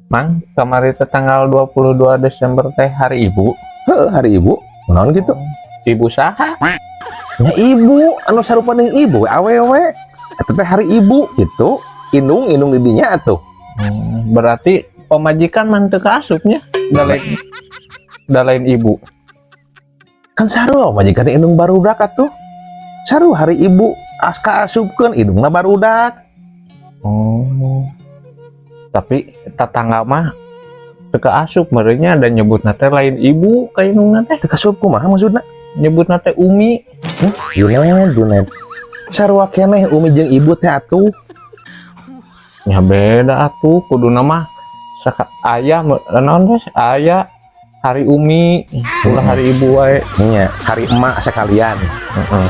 Mang, kamari teh tanggal 22 Desember teh hari Ibu. Heeh, hari Ibu. Naon gitu? Ibu saha? Nya ibu, anu sarupa jeung ibu awewe. Eta teh hari Ibu gitu. Indung indung di dinya atuh. Berarti pamajikan mah teu kaasupnya. Da lain ibu. Kan sarua majikan indung barudak atuh. Sarua hari Ibu aska asupkeun indungna barudak. Oh. Tapi tetangga mah teu kaasup meureun nya, da nyebutna teh lain ibu ka indungna teh. Teu kasup kumaha maksudna? Nyebutna teh umi. Junet, Junet. Sarua keneh umi jeung ibu teh atuh. Ya beda atuh, kuduna mah saka aya naon teh, aya hari umi ulah hari ibu wae. Nya, hari emak sekalian. Heeh.